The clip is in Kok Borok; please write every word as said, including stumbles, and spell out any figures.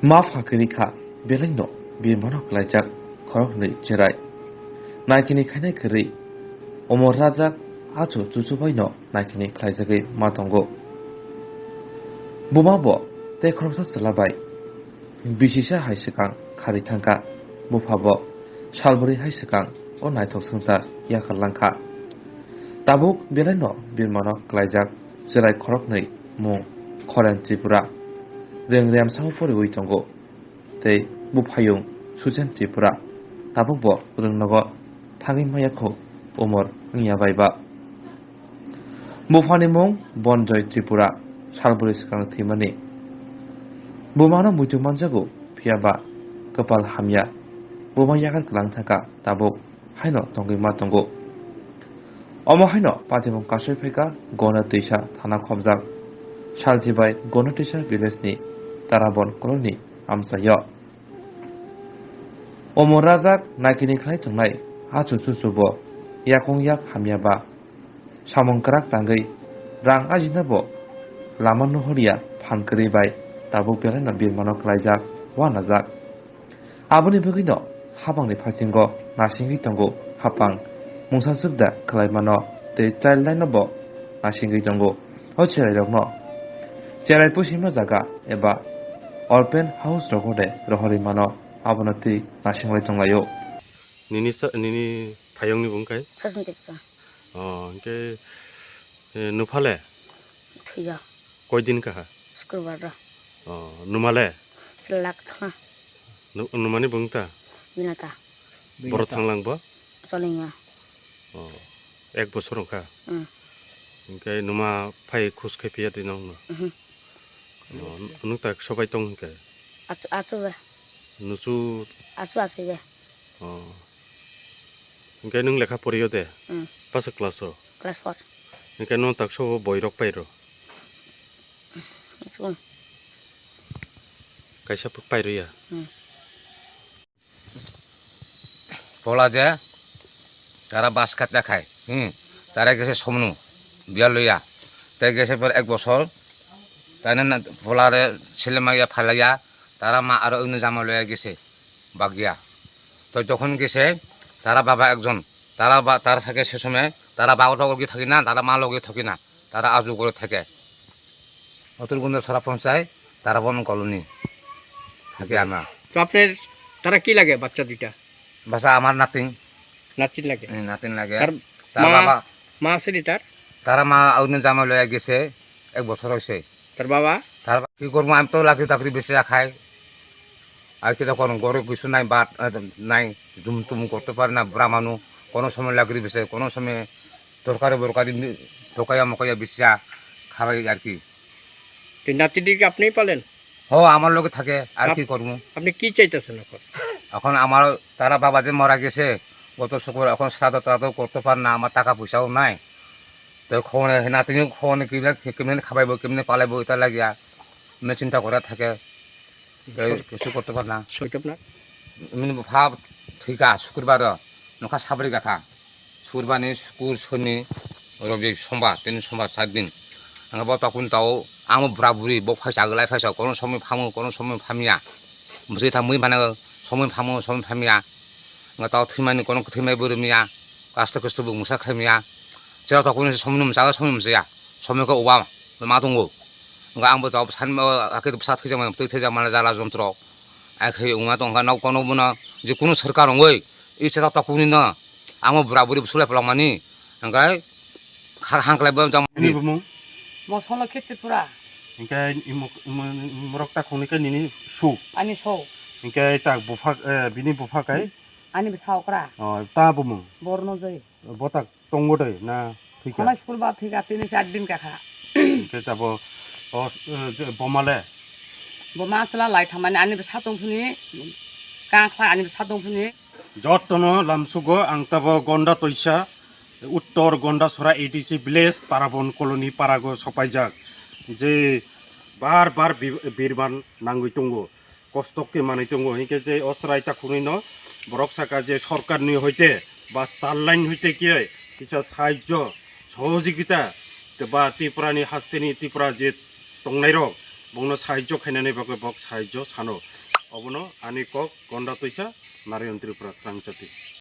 Ma pha kwrwi kha, belai no birmano klaijak khoroknwi cherai. Naikini khainai kwrwi, Omor Rajak achu chuchu bai no naikini khlaijagwi ma tongo. Buma bo tei khoroksa chwla bai bisisa hai swkang kharwi thangkha, bupha bo salbrwi hai swkang o naithok swngchar yakarlangkha. Tabuk belai no birmano klaijak chwrai khoroknwi mung Khoren Tripura, Reng Remsao poriwi tongo. Tei buphayung Suchen Tripura, tabuk bo rwngnogo thangwi maya kho umor wngya bai ba. Buphani mung Bonjoy Tripura, salbrwi swkang thwimani. Bumano muitu manjago, phiya ba kwpal hamya, buma yagar kwlang thangkha, tabuk haino tongwi ma tongo. Omo haino patimung kasui phaikha Gona Twisa thana khobjak Salchibai Gona Twisa village ni Tarabon colony amchaio. Omo Rajak naikini khlai tongnai achu chuchu bo yakung yak hamya ba samung kwrak tangwi rang ajina bo lama nuhorya phan kwrwi bai tabuk belai no birmano klaijak, wanajak. Aboni bagwino habangni phasingo nasingwi tongo hapang mungsa swkda khlaimano tei child line no bo nasingwi tongo. O cherairokno cherai pusima jaga eba open house rogo de rohorwi mano, abono twi nasinglai tonglaio. Nini sa-, nini phayungni bung kai? Saswng Tripura. O, hwnkhe, e, nuphale? Thwiya. Koi din kaha? Sukrobar ro. O, numale? Chelak thangna. Nu-, numani bung ta? Binata. Boro Binata. Thanglang bo? Cholingya. O, ek bosor wngkha? Hmm. Hwnkhe numa phai khus khai phiya di nongno? Mhm. O, nwng tak sobai tong hwnkhe? Achu, achu be. Nuchu? Achu, achu be. O. Hwnkhe nwng lekha poriyo de? Hmm. Bwswk class o? Class four. Hwnkhe nwng tak sobo boirok pairo? Achu. Kaisa pairo ya? Hmm. Pola je tara bas khat ya khai, hmm, tara gese somnu biya loya, te gese por ek bosor, tane na pola re sile maya phalaya, tara ma aro ino jama loya gese bagya. To jokhon gese tara baba ekjon, tara ba, tara thake se somoi tara baba loge thaki na, tara ma loge thaki na, tara aju gore thake. Otur gundo sora ponchai, Tarabon colony. Thake ama. তো আপনার তারা কি লাগে বাচ্চা দুইটা? বাচ্চা আমার নাতিন। নাতিন লাগে? হুম, নাতিন লাগে। তার তার মা, বাবা মা আছে নি তার? তার মা অন্য জামাই লইয়া গেছে, এক বছর হইছে। তার বাবা? তার বা-, কি করবো, আমি তো লাকড়ি টাকড়ি বেচে খাই। আর কি তখন গরু কিছু নাই, ভাত, আহ, নাই, জুম টুম করতে পারে না, বুড়া মানুষ। কোনো সময় লাকড়ি বেচে, কোনো সময় তরকারি বরকারি নি-, ঢোকাইয়া মোকাইয়া বেচিয়া খাওয়াই আর কি। তো নাতিটিকে আপনিই পালেন? হ, আমার লগে থাকে, আর আপ-, কি করবো? আপনি কি চাইতেছেন এখন? এখন আমার তারা বাবা যে মারা গেছে গত শুক্রবার, এখন শ্রাদ্ধ ট্রাদ্ধ করতে পারে না, আমার টাকা পয়সাও নাই। তো খবর নাতিনি খবর কেমনে, কেমনে খাবাইবো, কেমনে পালাইবো, এটা লাগিয়া আমি চিন্তা করে থাকে। Tei কিছু করতে পারে না। সৈকত না? Mini bupha thwikha sukrobar o, nokha sabri gakha. Surbani, sukur, soni, robi, sombar, tini sombar, sar din. Ang bo tokun tao, ang bo bura buri, bo phaisa, aglai phaisa, kono somoi phamu, kono somoi phamya. Bwswi thang mui phano, somoi phamu, somoi phamya. Ang tao thwimani, kono thwimai bwrwi mya. Kasto kusto bo mungsa khlai mya. Chwla tokun somoi mungsa, somoi mungsa. Somoi khe uba, ma tongo. Ang bo tao san, akhe bwsa thwijak mano, twi thwijak mano, jala jontro. Ai khe wngma tongkha nok kono bono je kunu sorkar wngwi i chwla tokuni no amo bura buri bwswk lai phlangmani hwnkhe kha hangklai bo jang. Nini bumung? Mosolo khe Tripura. Hwnkhe imok-, imok-, imorok ta khungni khe nini su? Ani su. Hwnkhe ta bupha, eh, bini bupha kai? Ani bwsa okra. Oh, ta bumung? Borno jai. Botak tongo de na thwikha? Khonai school ba thwikha, tini char din kakha. Hwnkhe tabo o, eh, je boma le? Boma chwla lai thamani ani bwsa tongphuni, kangkhlai ani bwsa tongphuni. Jotono lamsugo ang tabo Gonda Toisa, Uttor Gondasora A D C village, Tarabon colony parago sopaijak. Je bar bar bi-, birman nangwi tongo. Kosto khe manwi tongo, hinkhe je o chwrai takhuknwi no borok saka je sorkarni hoite ba challine hoite khe kisa sahajjo sohojogita ba Tripurani hasteni Tripura je tongnairok Bongno sahajyo khainani bagwi bok sahajyo sano. Obono ani kok Konda Twisa, Narayan Tripura, Srangchati.